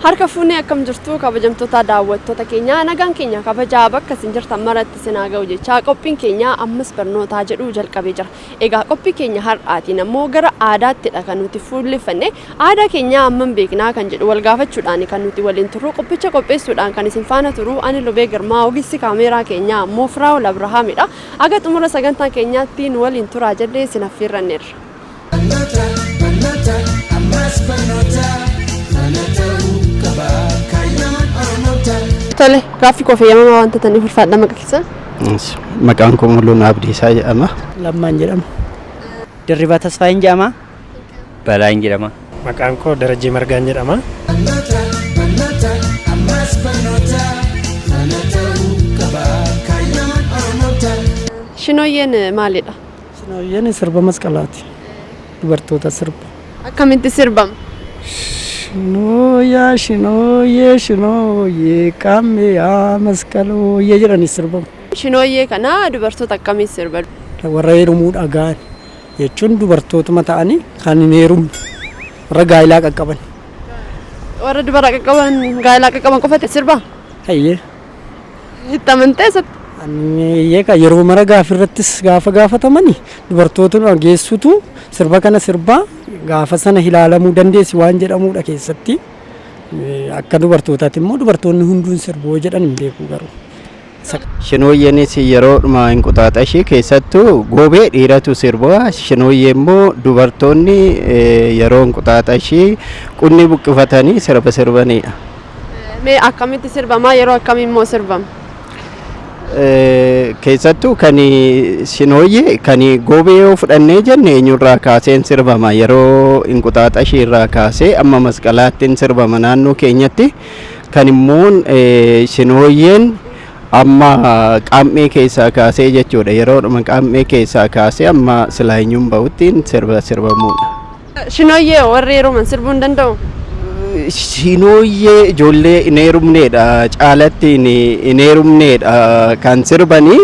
Harka fuunee akkam jirtu kabajamtoota daawwattoota keenya nagaan keenya kabajaa bakka isin jirtan maratti isin haa ga'u jechaa qophiin keenya ammas barnootaa jedhu jalqabee jira. Egaa qophii keenya har'aatiin ammoo gara aadaattidha kan nuti fuulleffanne aadaa keenya hammam beeknaa kan jedhu wal gaafachuudhaan kan nuti waliin turru qophicha qopheessuudhaan kan isin faana turu ani Lubee Girmaa ogeessi kaameeraa keenyaa ammoo Firaa'ol Abrahaamidha. Aga xumura sagantaa keenyaatti nu waliin turaa jennee isin affeerranneerra. Barnoota, barnoota, ammas barnoota, kana ta'uu qaba kaayyoon Oromoota. Tole gaaffii koo fayyamamaa waan taataniif ulfaadha maqaa keessan. Maqaan koo Muluun Abdiisaa jedhama. Lammaan jedhama. Dirribaa Tasfaayin jedhama. Balaan jedhama. Maqaan koo Darajjee Margaan jedhama. Barnoota, barnoota, ammas barnoota, kana ta'uu qaba kaayyoon Oromoota. Shinooyyeen maalidha? Shinooyyeen sirba masqalaati. Dubartoota sirba. Akkamitti sirbama? Shinooyaa shinooyyee shinooyyee qaammee yaa masqalooyyee jedhanii sirbamu. Shinooyyee kana dubartoota akkamii sirba? Warra heerumuu dhagaan jechuun dubartootuma ta'anii kan hin heerumne warra gaa'ilaa qaqqaban. Warra dubara qaqqaban gaa'ilaa qaqqaban qofatti sirba? Hayyee. Itti amantee isatti? Ani kan yeroo mara gaafirrattis gaafa gaafatamani dubartootuma geessutu sirba kana sirbaa gaafa sana ilaalamuu dandeessi waan jedhamudha keessatti. Akka dubartootaatti immoo dubartoonni hunduun sirboo jedhan hin beeku garuu. Shinooyyeenis yeroodhuma inquxaaxashii keessattuu goobee dhiiratu sirba. Shinooyyee immoo dubartoonni yeroo inquxaaxashii qunni buqqifatanii sirba sirbanidha. Mee akkamitti sirbama? Yeroo akkamii immoo sirbama? Keessattuu kan shinooyyee kan goobee yoo fudhannee jenne eenyurraa kaaseen sirbama yeroo inquxaaxashii irraa kaasee amma masqalaatti sirbama naannoo keenyatti kan immoo shinooyyeen amma qaammee keessaa kaasee jechuudha yeroodhuma qaammee keessaa kaasee amma silaayyuun bahutti sirba sirbamudha. Shinooyyee warri heeruman sirbuu hin danda'u? Shinooyyee ijoollee hin heerumneedha caalatti hin heerumneedha kan sirbanii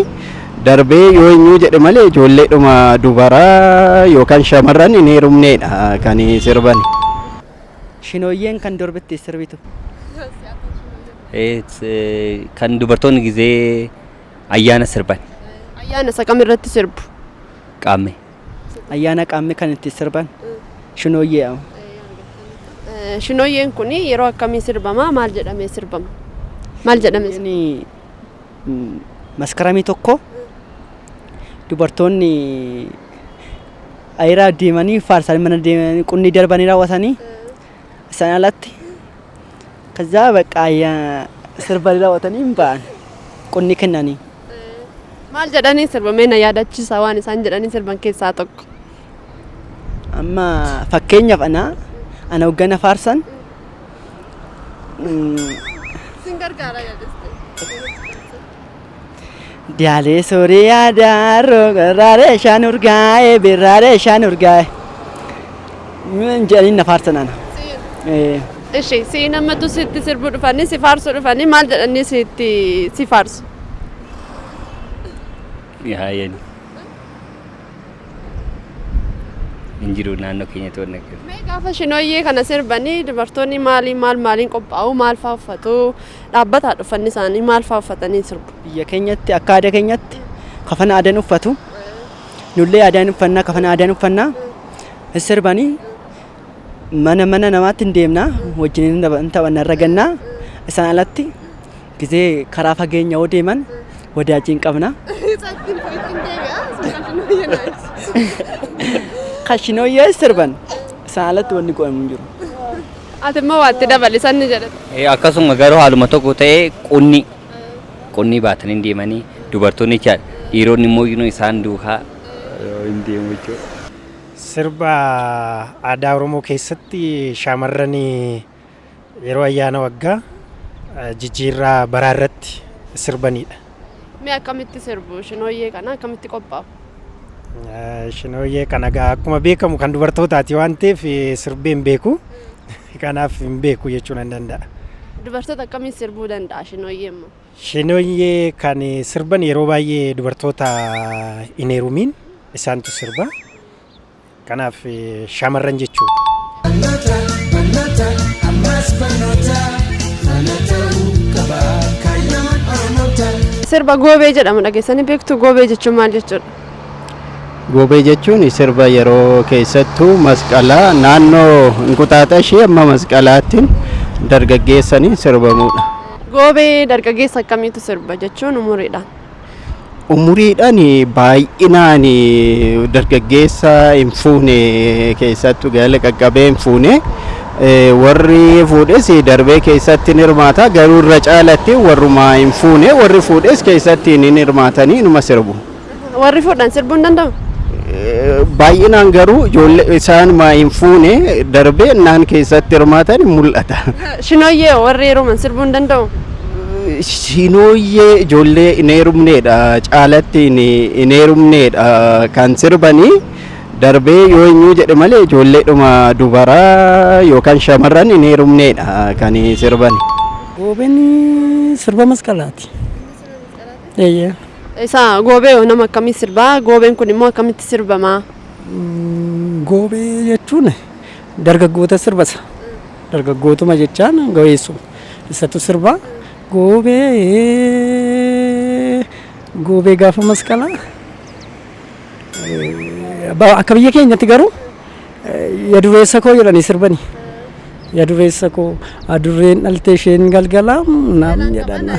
darbee yoo eenyuu jedhe malee ijoolleedhuma dubaraa yookaan shamarran hin heerumneedha kan sirbani. Shinooyyeen kan durbitti sirbitu. Kan dubartoonni gizee ayyaana sirban. Ayyaana isa kam irratti sirbu? Qaammee. Ayyaana qaammee kan itti sirban. Shinooyyee. Shinooyyeen kun yeroo akkamii sirbama? Maal jedhamee sirbama? Maal jedhamee sirba? Inni maskaramii tokko dubartoonni ayiraa deemanii faarsanii mana deemanii qunni darbanii raawwatanii isaan alatti ከዛ በቃ sirbanii raawwatanii hin ba'an qunni kennanii. Maal jedhanii sirba? Mee na yaadachiisa waan isaan jedhanii sirban keessaa tokko. Amma fakkeenyaaf ana hoggana faarsan Sin gargaara yaadiste. Diyaalee soorii yaadaaroo garraaree shaan urgaa'e birraaree shaan urgaa'e jedhanii na faarsan ana. Ishi si namatu sitti sirbuu dhufanii si faarsuu dhufanii maal jedhanii sitti si faarsu? Haayeen. Hin jiru naannoo keenyatti wanna jiru. Mee gaafa shinooyyee kana sirbanii dubartoonni maalii maal maaliin qophaa'u maal fa'aa uffatu dhaabbataa dhufanni isaanii maal fa'aa uffatanii sirbu? Biyya keenyatti akka aadaa keenyatti kafana aadaan uffatu. Nullee aadaan uffannaa kafana aadaan uffannaa. Sirbanii mana mana namaatti hin deemnaa wajjin hin taphanna irra gannaa isaan alatti gizee karaa fageenya yoo deeman wadaajii hin qabna. Kan shinooyyee sirban isaan alatti wanni godhamu hin jiru. Ati immoo waatti dabali sanni jedhate. Akkasuma garuu haaluma tokko ta'ee qunni baatanii hin deemanii dubartoonni jechaadha. Dhiironni immoo isaan duukaa hin deemu jechuudha. Sirba aadaa Oromoo keessatti shamarran yeroo ayyaana waggaa jijjiirraa baraa irratti sirbanidha. Mee akkamitti sirbu shinooyyee kana akkamitti qophaa'u? Shinooyyee kana egaa akkuma beekamu kan dubartootaati waan ta'eef sirbee hin beeku. Kanaaf hin beeku jechuu nan danda'a. Dubartoota akkamiin sirbuu danda'a shinooyyee immoo? Shinooyyee kan sirban yeroo baay'ee dubartoota hin heerumiin isaantu sirba. Kanaaf shamarran jechuudha. Barnoota, barnoota, ammas barnoota. Sirba goobee jedhamu dhageessanii beektu? Goobee jechuun maal jechuudha? Goobee jechuun sirba yeroo keessattuu masqalaa naannoo Inquxaaxashii amma masqalaatti dargaggeessanii sirbamudha. Goobee dargaggeessa akkamiitu sirba jechuun umuriidhaan? Umuriidhaan baay'inaan dargaggeessa hin fuune, keessattuu gaala qaqqabee hin fuune, warri fuudhes darbee keessatti ni hirmaata, garuu irra caalatti warruma hin fuune, warri fuudhes keessatti ni hirmaatanii inuma sirbu. Warri fuudhan sirbuu hin danda'u? Baay'inaan garuu ijoollee isaanuma hin fuune darbee naan keessatti hirmaatan hin mul'ata. Shinooyyee warri heeruman sirbuu hin danda'u? Shinooyyee ijoollee hin heerumneedha, caalatti hin heerumneedha kan sirbanii, darbee yoo eenyu jedhe malee ijoolleedhuma dubaraa yookaan shamarran hin heerumneedha kan sirban. Goobeen sirba masqalaati. Eeyyee. Isa goobee nama akkamii sirbaa? Goobeen kun immoo akkamitti sirbamaa? Goobee jechuun dargaggoota sirbasa. Dargaggootuma jechaan gaheessu. Isatu sirbaa. Goobee goobee gaafa masqalaa. Akka biyya keenyatti garuu yadureessa koo jedhanii sirbani. Yadureessa koo adurreen dhaltee isheen galgalaa naam jedhan.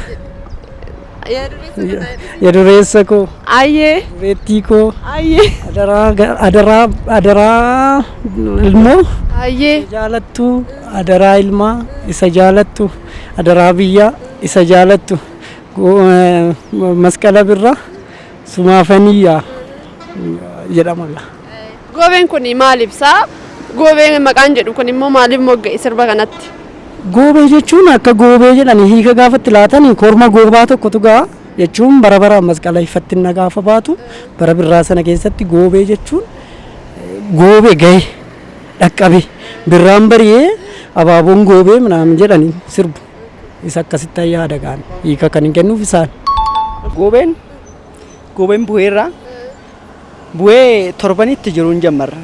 Yadureessa koo. Ayyee. Dureettii koo. Ayyee. Adaraa adaraa adaraa ilmoo. Ayyee. Jaalattu adaraa ilmaa isa jaalattu, adaraa biyyaa isa jaalattu, masqala birraa sumaafaniyyaa jedhama. Goobeen kun maal ibsaa? Goobeen maqaan jedhu kun immoo maaliif mogga'e sirba kanatti? Goobee jechuun akka goobee jedhanii hiika gaafatti laatanii korma goobaa tokkotu ga'a jechuun bara baraan masqala ifatti na gaafa baatu bara birraa sana keessatti goobee jechuun goobee gahe dhaqqabe birraan bari'ee abaaboon goobee minaamin jedhanii sirbu. Isa akkasitti yaada gaan hiika kan hin kennuuf isaan. Goobeen goobeen bu'eerra bu'ee torbanitti jiru hin jammarra.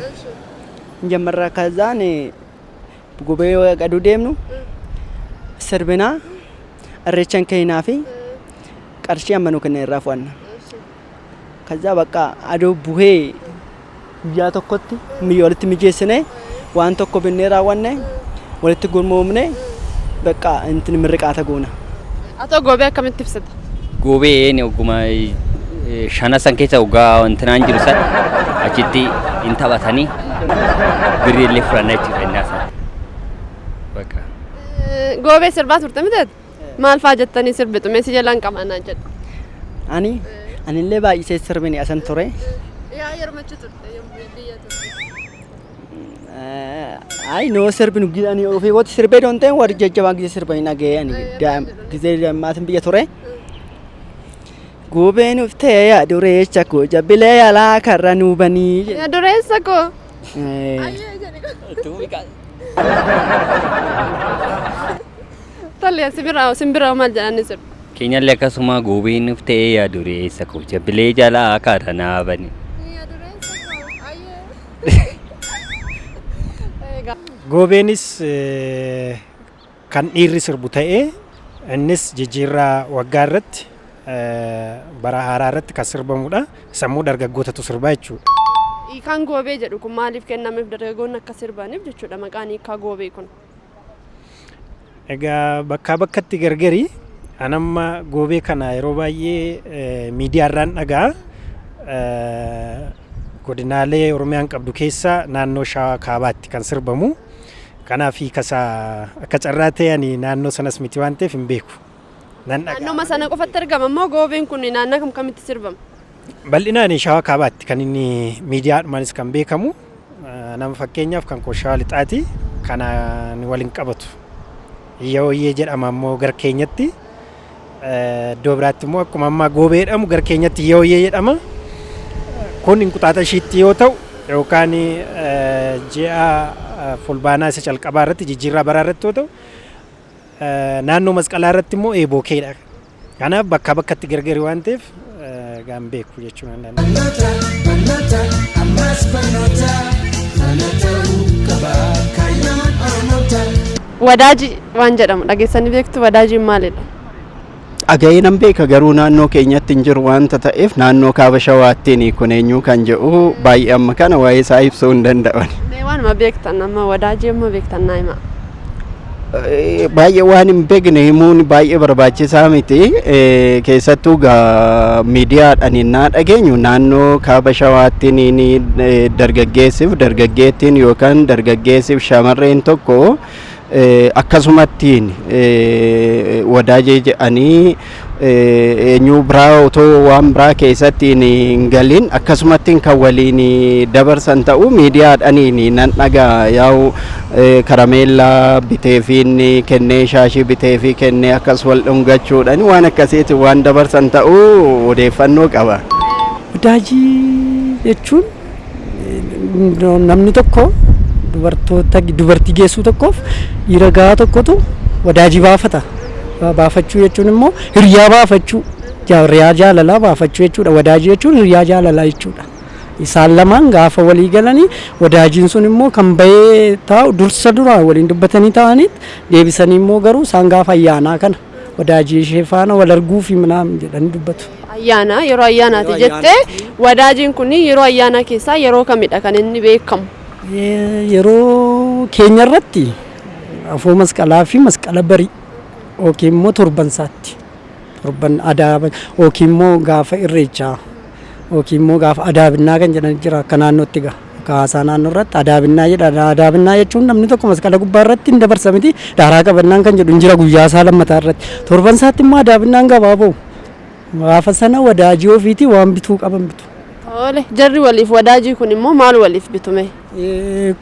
Hin jammarra kazaan goobee aduu deemnu sirbinaa irreechan kennaa fi qarshii amma nu kennan irraa fu'anna. Kazaa bakka aduu bu'ee guyyaa tokkotti walitti mijeessine, waan tokko binnee raawwanne, walitti gurmoomne, bakka intin mirriqaata goona. Atoo goobee akkamitti ibsita? Goobeen ogguma shana san keessa oggaa wantinaan jiru san achitti hin taphatanii birrii illee fudhanna jechuudha innaa san. Bakka. Goobee sirbaa turte miti? Maal faa jettanii sirbitu? Mee si jalaan qabaanaa jedhu. Ani anillee baay'isee sirbine asan ture. Yaa yeroo achi turte biyya turte. Ay noo sirbinu ani ofii kooti sirbee doon ta'e warri jajjabaa gisee sirbanii dhaga'ee ani gisee daa'immaatiin biyya ture. Goobeen uftee yaa dureessa koo jabbilee yaalaa karra nuu banii. Yaa dureessa koo. Tole, simbira maal jedhanii sirbu? Keenyallee akkasuma goobeen uftee yaa dureessa koo jabbilee jalaa karra naa bani. Goobeenis kan dhiirri sirbu ta'ee innis jijjiirraa waggaa irratti, bara haaraa irratti kan sirbamudha. Sammuu dargaggootatu sirbaa jechuudha. Hiikaan goobee jedhu kun maaliif kennameef, dargaggoonni akka sirbaniif jechuudha maqaan hiikaa goobee kun? Egaa bakkaa bakkatti gargari. Anamma goobee kana yeroo baay'ee miidiyaarraan dhagaa. Godinaalee Oromiyaan qabdu keessa naannoo Shawaa Kaabaatti kan sirbamu. Kanaaf hiikasaa akka carraa ta'e ani naannoo sanas miti waan ta'eef hin beeku. Nan dhagaa. Naannooma sana qofatti argama immoo goobeen kun naannoo kam kamitti sirbama? Bal'inaan Shawaa Kaabaatti kan inni miidiyaadhumaanis kan beekamu. Nama fakkeenyaaf kan koo Shawaa Lixaati. Kanaan waliin qabatu. Yooyyee jedhama ammoo gar keenyatti. Iddoo biraatti immoo akkuma ammaa goobee jedhamu gar keenyatti yooyyee jedhama. Kun Inquxaaxashiitti yoo ta'u yookaan ji'a fulbaanaa isa calqabaa irratti jijjiirraa baraa irratti yoo ta'u, naannoo masqalaa irratti immoo eebookeedha. Kanaaf bakkaa bakkatti gargari waan ta'eef gaan beeku jechuun hin danda'amu. Barnoota, barnoota, ammas barnoota, kana ta'uu qaba kaayyoon Oromoota. Wadaajii waan jedhamu dhageessanii beektu? Wadaajiin maalidha? Dhaga'ee nan beeka, garuu naannoo keenyatti hin jiru waanta ta'eef naannoo kaaba shawaattiin kun eenyu kan jedhu baay'ee amma kana waa'ee isaa ibsuu hin danda'an. Mee waanuma beektan amma wadaajii amma beektan naa himaa. Baay'ee waan hin beekne himuun baay'ee barbaachisaa miti. Keessattuu gaa miidiyaadhaan innaa dhageenyu naannoo kaaba shawaattiin ni dargaggeessiif dargaggeettiin yookaan dargaggeessiif shamarreen tokko akkasumattiin wadaajee jedhanii eenyu biraa otoo waan biraa keessatti hin galin akkasumattiin kan waliin dabarsan ta'uu miidiyaadhaan nan dhagaa. Yaa'u karameellaa biteefiin kennee, shaashii biteefii kennee, akkas wal dhungachuudhaan waan akkasiitiin waan dabarsan ta'uu odeeffannoo qaba. Wadaajii jechuun namni tokko dubartoota dubartii geessuu tokkoof dhiira gahaa tokkotu wadaajii baafata. Baafachuu jechuun immoo hiriyaa baafachuu, hiriyaa jaalalaa baafachuu jechuudha. Wadaajii jechuun hiriyaa jaalalaa jechuudha. Isaan lamaan gaafa walii galanii wadaajiin sun immoo kan bahee taa'u dursa duraa waliin dubbatanii taa'aniit deebisanii immoo garuu isaan gaafa ayyaanaa kana wadaajii ishee faana wal arguu fi minaamin jedhanii dubbatu. Ayyaana yeroo ayyaanaati jettee, wadaajiin kun yeroo ayyaanaa keessaa yeroo kamidha kan inni beekamu? Yeroo keenya irratti afoo masqalaa fi masqala barii yookiin immoo torban isaatti, torban adaa yookiin immoo gaafa irreechaa yookiin immoo gaafa adaabinnaa kan jedhan jira. Akka naannootti gaa akka haasaa naannoo irratti adaabinnaa jedha. Adaabinnaa jechuun namni tokko masqala gubbaa irratti hin dabarsa miti, daaraa qabannaan kan jedhu hin jira guyyaa isaa lammataa irratti. Torban isaatti immoo adaabinnaan gabaa ba'u. Gaafa sana wadaajii ofiitii waan bituu qaban bitu. Tole, jarri waliif wadaajii kun immoo maal waliif bitume?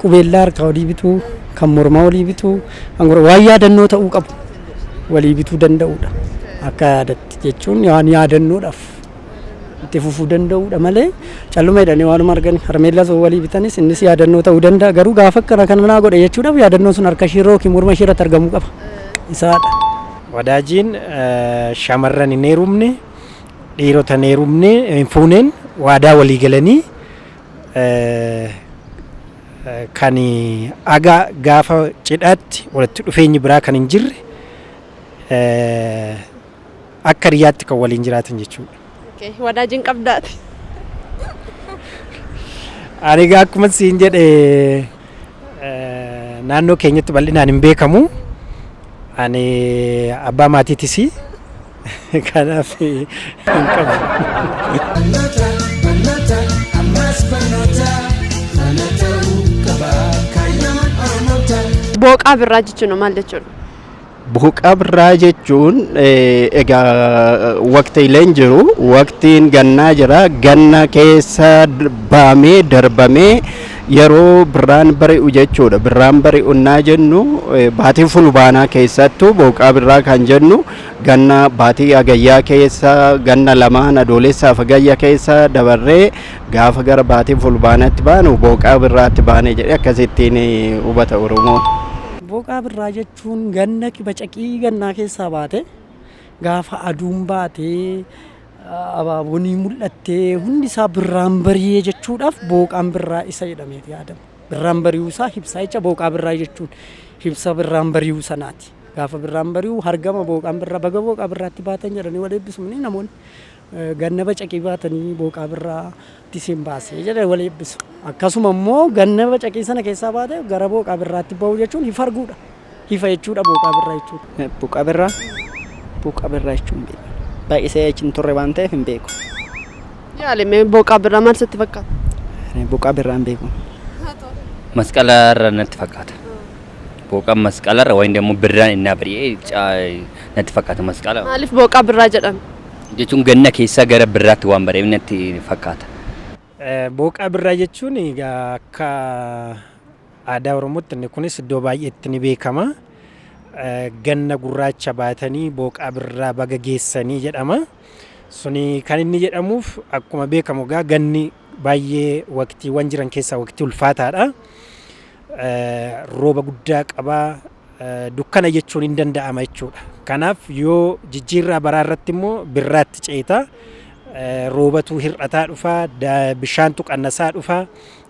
Qubeellaa harkaa walii bituu, kan mormaa walii bituu, kan waan yaadannoo ta'uu qabu walii bituu danda'uudha. Akka yaadatti jechuun waan yaadannoodhaaf itti fufuu danda'uudha malee calluma jedhanii waanuma argan harmeellaa osoo walii bitanis innis yaadannoo ta'uu danda'a. Garuu gaafa akkana kana naa godhe jechuudhaaf yaadannoon sun harka ishiirra yookiin morma ishiirratti argamuu qaba. Isaadha. Wadaajiin shamarran hin heerumne dhiirota hin heerumne hin fuuneen waadaa walii galanii kan aga gaafa cidhaatti walitti dhufeenyi biraa kan hin jirre akka hiriyaatti kan waliin jiraatan jechuudha. Wadaajiin qabdaati. Ani egaa akkuma siin jedhe naannoo keenyatti bal'inaan hin beekamu. Ani abbaa maatiitis, kanaaf hin qabu. Barnoota, barnoota, ammas barnoota, kana ta'uu qaba kaayyoon Oromoota. Booqaa birraa jechuun maal jechuudha? Booqaa birraa jechuun egaa waqtiileen jiru, waqtiin gannaa jira, ganna keessa baamee darbamee yeroo birraan bari'u jechuudha. Birraan bari'unnaa jennu baatii fulbaanaa keessattuu booqaa birraa kan jennu, ganna baatii hagayyaa keessa, ganna lamaan adoolessaaf hagayya keessa dabarree gaafa gara baatii fulbaanaatti baanu booqaa birraatti baane jedhee akkasittiin hubata Oromoon. Booqaa birraa jechuun ganna bacaqii gannaa keessaa baate gaafa aduun baatee abaaboonii mul'attee hundi isaa birraan bari'ee jechuudhaaf booqaan birraa isa jedhameeti yaadama. Birraan bari'uu isaa ibsaa jecha. Booqaa birraa jechuun ibsa birraan bari'uu sanaati. Gaafa birraan bari'u hargama booqaan birraa, baga booqaa birraatti baatan jedhanii wal eebbisu namoonni. Ganna bacaqii baatanii booqaa birraatti isin baasee jedhanii wal eebbisu. Akkasuma immoo ganna bacaqii sana keessaa baate gara booqaa birraatti ba'u jechuun ifa arguudha. Ifa jechuudha booqaa birraa jechuudha. Booqaa birraa, booqaa birraa jechuun beeku. Baay'isee achi hin turre waan ta'eef hin beeku. Yaali mee, booqaa birraa maal sitti fakkaata? Booqaa birraa hin beeku. Masqala irra natti fakkaata. Booqaan masqala irra wayin ደግሞ birraan innaa bari'ee natti fakkaata masqala. Maaliif booqaa birraa jedhame? Jechuun ganna keessaa gara birraatti waan bari'eef natti fakkaata. Booqaa birraa jechuun egaa akka aadaa Oromootti inni kunis iddoo baay'eetti ni beekama. Ganna gurraacha baatanii booqaa birraa baga geessanii jedhama. Suni kan inni jedhamuuf akkuma beekamu egaa ganni baay'ee waqtiiwwan jiran keessaa waqtii ulfaataadha. Rooba guddaa qabaa. Dukkana jechuun hin danda'ama jechuudha. Kanaaf yoo jijjiirraa baraa irratti immoo birraatti ceeta. Roobatu hir'ataa dhufa, bishaantu qannasaa dhufa.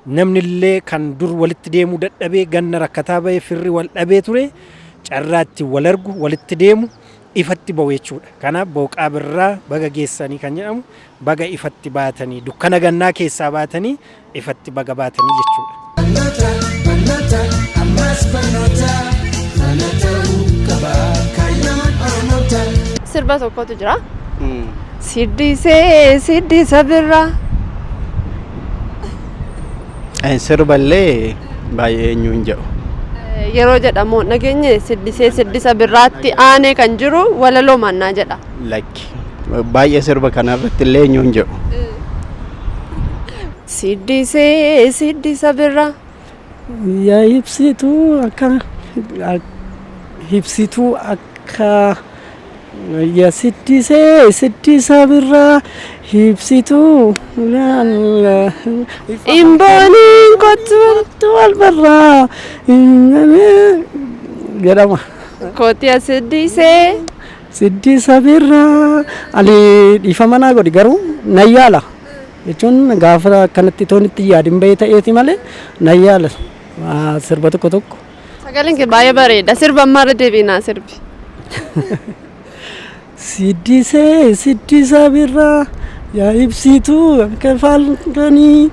Namni illee kan dur walitti deemuu dadhabee ganna rakkataa bahee firri wal dhabee ture carraa itti wal argu walitti deemu ifatti ba'u jechuudha. Kanaaf booqaa birraa baga geessanii kan jedhamu baga ifatti baatanii dukkana gannaa keessaa baatanii ifatti baga baatanii jechuudha. Barnoota, barnoota, ammas barnoota, kana ta'uu qaba kaayyoon Oromoota. Sirba tokkotu jira. Siddisee siddisa birraa. Sirballee baay'ee eenyu hin jedhu. Yeroo jedhamu nageenye siddisee siddisa birraatti aanee kan jiru walaloo mannaa jedha. Lakki baay'ee sirba kanarratti illee eenyu hin jedhu. Siddisee siddisa birraa. Yaa ibsituu akka ibsituu akka yaa siddisee siddisa birraa ibsituu Imbooniin kottu wal barraa jedhama. Kootiya siddisee. Siddisa birraa ani dhiifama naa godhi garuu nan yaala jechuun gaafa akkanatti toon itti yaadin bahee ta'eeti malee nan yaala sirba tokko tokko. Sagaleen kee baay'ee bareeda. Sirba ammaarra deebiinaa sirbi. Siddisee siddisa birraa yaa ibsituu akka falkanii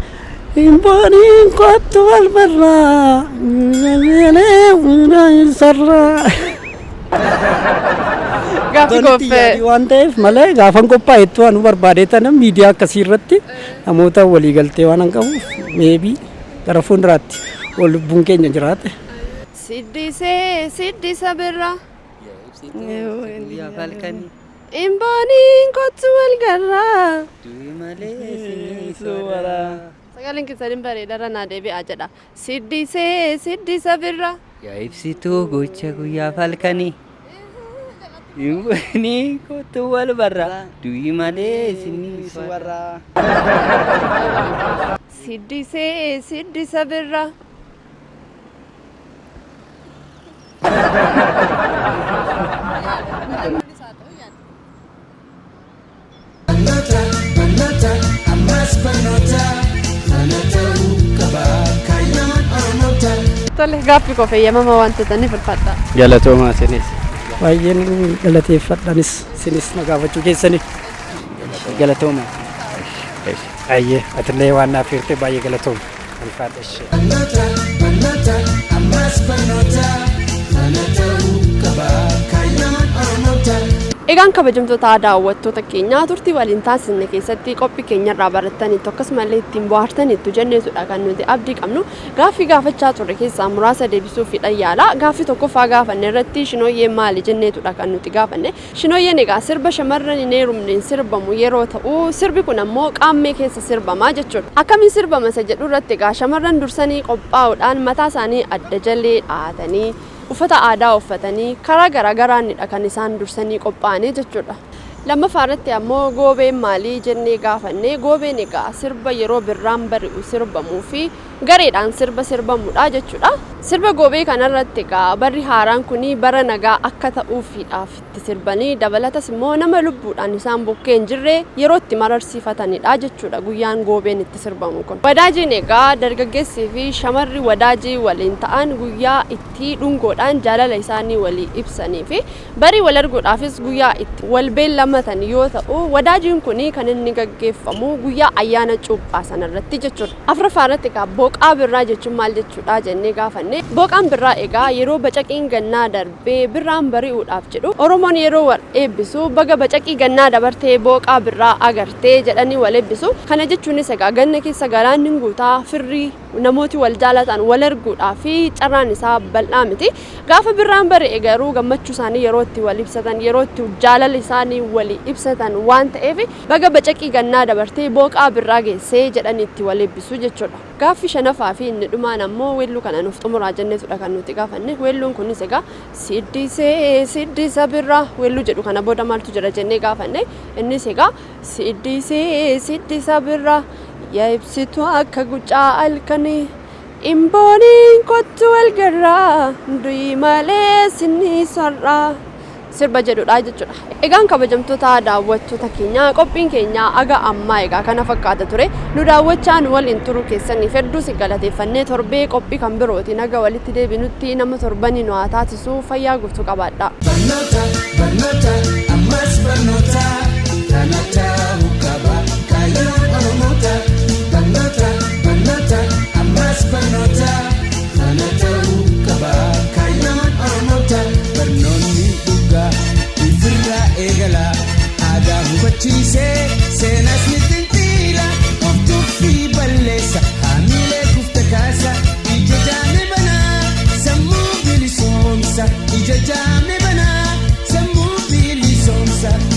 imbooniin kottu wal barraa sarraa. Gaaffii koof waan ta'eef malee gaafan qophaa'ettu waan barbaade tana miidiyaa akkasii irratti namoota waliigaltee waan hin qabuuf meebii gara fuulduraatti ol lubbuun keenya jiraate. Siddisee siddisa birraa. Guyyaa falkanii. Imbooniin kottu wal garraa. Du'i malee sinii soora. Sagaleen keessan bareeda irra naa deebi'aa jedha. Siddisee siddisa birraa. Yaa ibsituu gocha guyyaa falkanii. Imboonii kottu wal barraa. Du'i malee sinii soora. Siddisee siddisa birraa. Barnoota, barnoota, ammas barnoota, kana ta'uu qaba kaayyoon Oromoota. Tole gaaffii koof eeyyamama waan ta'aniif ulfaadha. Galatoomaa isinis. Baay'een galateeffadhanis isinis na gaafachuu keessaniif. Galatooma. Ayyee atillee waan naaf hirte baay'ee galatooma. Ulfaadha ishee. Barnoota, barnoota, ammas barnoota, kana ta'uu qaba kaayyoon Oromoota. Egaan kabajamtoota daawwattoota keenyaa turtii waliin taasisne keessatti qophii keenyarraa barattaniitu akkasumallee ittiin bohaartaniitu jenneetudha kan nuti abdii qabnu. Gaaffii gaafachaa turre keessaa muraasa deebisuuf hidhan yaala. Gaaffii tokkoffaa gaafanne irratti shinooyyeen maali jenneetudha kan nuti gaafanne. Shinooyyeen egaa sirba shamarran hin heerumneen sirbamu yeroo ta'u sirbi kun ammoo qaammee keessa sirbamaa jechuudha. Akkamiin sirbama isa jedhu irratti egaa shamarran dursanii qophaa'uudhaan mataa isaanii adda jalee dhahatanii uffata aadaa uffatanii karaa garaagaraanidha kan isaan dursanii qophaa'anii jechuudha. Lammaffaa irratti ammoo goobeen maalii jennee gaafanne goobeen egaa sirba yeroo birraan bari'u sirbamuu fi gareedhaan sirba sirbamudha jechuudha. Sirba goobee kanarratti egaa barri haaraan kun bara nagaa akka ta'uufiidhaaf itti sirbanii dabalatas immoo nama lubbuudhaan isaan bukkee hin jirre yeroo itti mararsiifatanidha jechuudha guyyaan goobeen itti sirbamu kun. Wadaajiin egaa dargaggeessii fi shamarri wadaajii waliin ta'an guyyaa itti dhungoodhaan jaalala isaanii walii ibsanii fi barii wal arguudhaafis guyyaa itti wal beellamatan yoo ta'u wadaajiin kun kan inni gaggeeffamu guyyaa ayyaana cuuphaa sanarratti jechuudha. Afuraffaa irratti egaa boqaa birraa jechuun maal jechuudha jennee gaafanne boqaan birraa egaa yeroo bacaqiin gannaa darbee birraan bari'uudhaaf jedhu Oromoon yeroo wal eebbisu baga bacaqii gannaa dabartee boqaa birraa agartee jedhanii wal eebbisu. Kana jechuunis egaa ganna keessa galaanni guutaa firrii namooti wal jaalatan wal arguudhaa fi carraan isaa bal'aa miti. Gaafa birraan bari'e garuu gammachuu isaanii yeroo itti wal ibsatan yeroo itti jaalala isaanii walii ibsatan waan ta'eef baga bacaqii gannaa dabartee booqaa birraa geessee jedhanii itti wal eebbisu jechuudha. Gaaffii shanaffaa fi inni dhumaan ammoo weelluu kana nuuf xumuraa jenneetudha kan nuti gaafanne. Weelluun kunis egaa siddisee siddisa birraa weelluu jedhu kana booda maaltu jira jennee gaafanne. Innis egaa siddisee siddisa birraa yaa ibsituu akka gucaa halkanii imbooniin kottu wal garraa du'i malee sinni sarraa Sirba jedhudha jechuudha. Egaan kabajamtoota daawwattoota keenya, qophiin keenya aga ammaa egaa kana fakkaata ture. Nu daawwachaa nu waliin turuu keessaniif hedduu si galateeffannee, torbee qophii kan birootiin haga walitti deebinutti nama torbanii nu haa taasisu, fayyaa guutuu qabaadha. Barnoota, barnoota, ammas barnoota, kana ta'uu qaba kaayyoon Oromoota. Barnoota, barnoota, ammas barnoota, kana ta'uu qaba kaayyoon Oromoota. Barnoonni dhugaa ifirraa eegala, aadaa hubachiisee seenas ni xinxiila, of tuffii balleessa, haamilee kufta kaasa, ija jaame banaa, sammuu bilisoomsa, ija jaame.